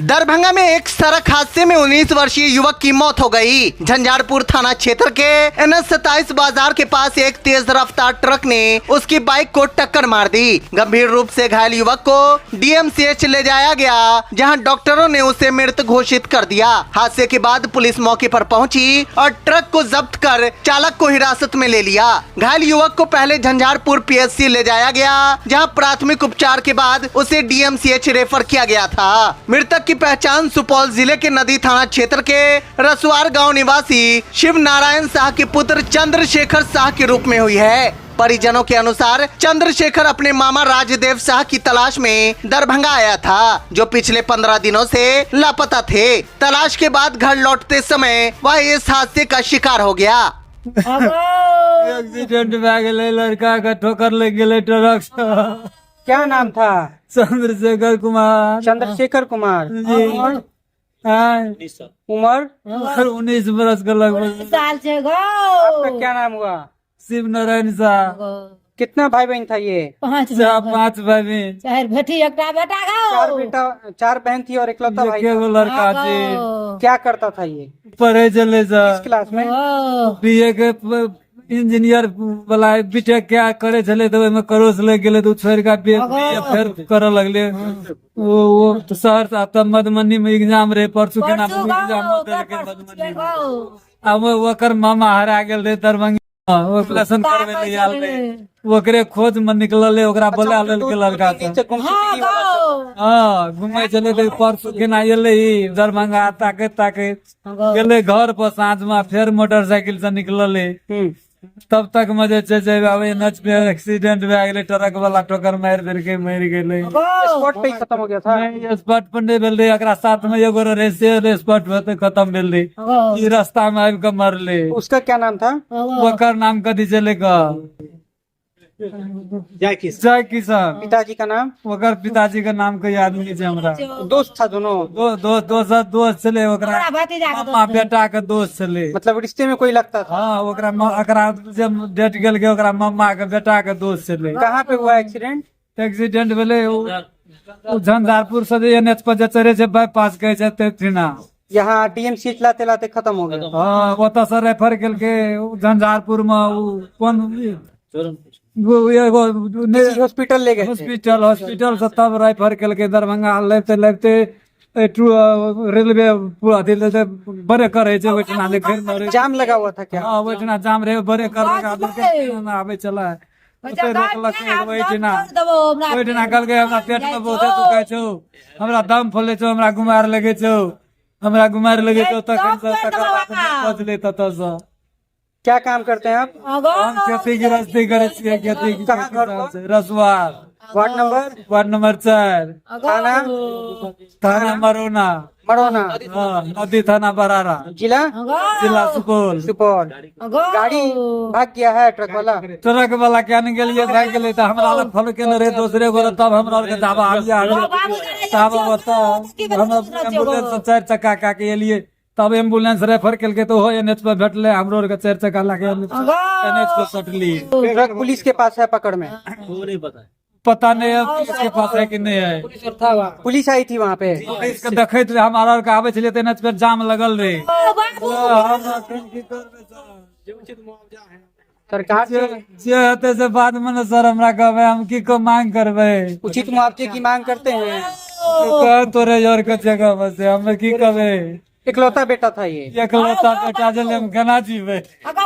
दरभंगा में एक सड़क हादसे में 19 वर्षीय युवक की मौत हो गई। झंझारपुर थाना क्षेत्र के NH 27 बाजार के पास एक तेज रफ्तार ट्रक ने उसकी बाइक को टक्कर मार दी। गंभीर रूप से घायल युवक को डीएमसीएच ले जाया गया, जहां डॉक्टरों ने उसे मृत घोषित कर दिया। हादसे के बाद पुलिस मौके पर पहुंची और ट्रक को जब्त कर चालक को हिरासत में ले लिया। घायल युवक को पहले झंझारपुर पीएचसी ले जाया गया, जहां प्राथमिक उपचार के बाद उसे डीएमसीएच रेफर किया गया था। मृतक की पहचान सुपौल जिले के नदी थाना क्षेत्र के रसवार गांव निवासी शिव नारायण शाह के पुत्र चंद्रशेखर शाह के रूप में हुई है। परिजनों के अनुसार चंद्रशेखर अपने मामा राजदेव शाह की तलाश में दरभंगा आया था, जो पिछले 15 दिनों से लापता थे। तलाश के बाद घर लौटते समय वह इस हादसे का शिकार हो गया। एक्सीडेंट भए गेलै, लड़का के ठोकर लागि गेलै ट्रक से। क्या नाम था? चंद्रशेखर कुमार। चंद्रशेखर कुमार। जी। उम्र? आँय, उम्र? 19 बरस के लगभग। साल छै गो। आपका क्या नाम हुआ? शिव नारायण शाह। कितना भाई बहन था ये? पाँच। चार पाँच भाई बहन। चारि बेटी, एकटा बेटा गो। चार बेटा, चार बहन थी और इकलौता भाई एके था। गो लड़का छै। क्या करता था ये? पढ़े चले किस सर। क्लास में? बी ए के इंजीनियर वाला बीटेक क्या करे छलै, तऽ ओहिमे करोस लागि गेलै, तऽ ओ छोड़ि कऽ बी ए फेर करऽ लगलै। ओ तऽ शहर से तब मधुबनी मे एग्जाम रहे परसू के नाम एग्जाम देलकै मधुबनी मे। आ ओकर मामा हरा गेल रहे दरभंगा, ऑपरेशन करबै लए आयल रहे, ओकरे खोज मे निकललै, ओकरा बोला लेलकै लड़का सब। नीचे गुमशुदगी वाला सब। हँ, घुमै छलै तऽ परसू केना एलै ई दरभंगा, ताकैत ताकैत गेलै घर पर। साँझ मे फेर मोटरसाइकिल से निकललै। तब तक मे जे छै से आब एनएच पे एक्सीडेंट भए गेलै, ट्रक वाला ठोकर मारि देलकै, मरि गेलै। स्पॉट पे ही खत्म हो गया था? नहि, स्पॉट पर नहि भेल रहै। एकरा साथ मे एगो रहै, से स्पॉट पर तऽ खतम भेल रहै, ई रास्ता मे आबि कऽ मरलै। उसका क्या नाम था? ओकर नाम कथी छलै क जय जय किशन। पिताजी का नाम? ओकर पिताजी के नाम के याद नहि छै हमरा। दोस्त था दोनों? दो दो दोस्त दोस्त छलै ओकरा। ओकरा भतीजा के। मामा बेटा के दोस्त छलै। मतलब रिश्ते में कोई लगता था? हँ, ओकरा ओकरा जे डेथ गेलकै, ओकरा मम्मा के बेटा के दोस्त छलै। कहाँ पे हुआ एक्सीडेंट? एक्सीडेंट भेलै ओ झंझारपुर से जे एनएच पर जे चढ़े छै, बाईपास कहै छै तहिना। यहाँ डीएमसीएच लाते लाते खत्म हो गया? हँ, ओतऽ से रेफर केलकै उ झंझारपुर मे, उ कोन उ एगो किसी हॉस्पिटल ले गए थे? हॉस्पिटल, हॉस्पिटल से तब रेफर केलकै दरभंगा। लाबिते लाबिते रेलवे अथी लेते बड़े करै छै ओहिठिना जे फेर मरे। जाम लगा हुआ था क्या? हँ, ओहिठिना जाम रहे, बड़े कर लगा देलकै, आबै छलै, ओतै रोकलकै ओहिठिना। ओहिठिना कहलकै, हमरा पेट मे बहुते दुखाइ छौ, हमरा दम फूलै छौ, हमरा गुमार लगै छौ, हमरा गुमार लगै छौ। तखन से तकर बाद नहि बचलै ततऽ से। क्या काम करते हैं आप? हम खेती गृहस्थी करै छियै, खेती। कहाँ घर हुआ? Rasuar. Ward number? Ward number 4। थाना? थाना मरौना। मरौना। हाँ, नदी थाना बरारा। जिला? जिला सुपौल। सुपौल। गाड़ी भाग गया है ट्रक वाला? ट्रक वाला के ने गेलियै, भागि गेलै, तऽ हमरा लग फोन केने रहे दोसरे गोरे, तब हमरा आरके दावा आबि आबि, तब ओतऽ हम एम्बुलेंस से चारि चक्का कए के एलियै, तब एम्बुलेंस रेफर केलकै, तऽ ओहो एनएच पर भेटलै। हमरो आरके चारि चक्का लए के एनएच पर सटली। ट्रक पुलिस के पास है पकड़ में? पता नहीं है पुलिस के पास है कि नहीं है। पुलिस आई थी वहाँ पे? पुलिस के देखैत रहे, हमरा आरके आबै छलियै तऽ एनएच पर जाम लगल रहे। हम एखन की करबै सर? सरकार से जे हेतै से बाद मे ने सर, हमरा कहबै, हम की को मांग करबै? उचित मुआवजे की मांग करते हैं। कह तोरे जोर के जगह बस, हम की कहबै? इकलौता बेटा था ये? एकलौता बेटा छलै, हम केना जीबै? अगो।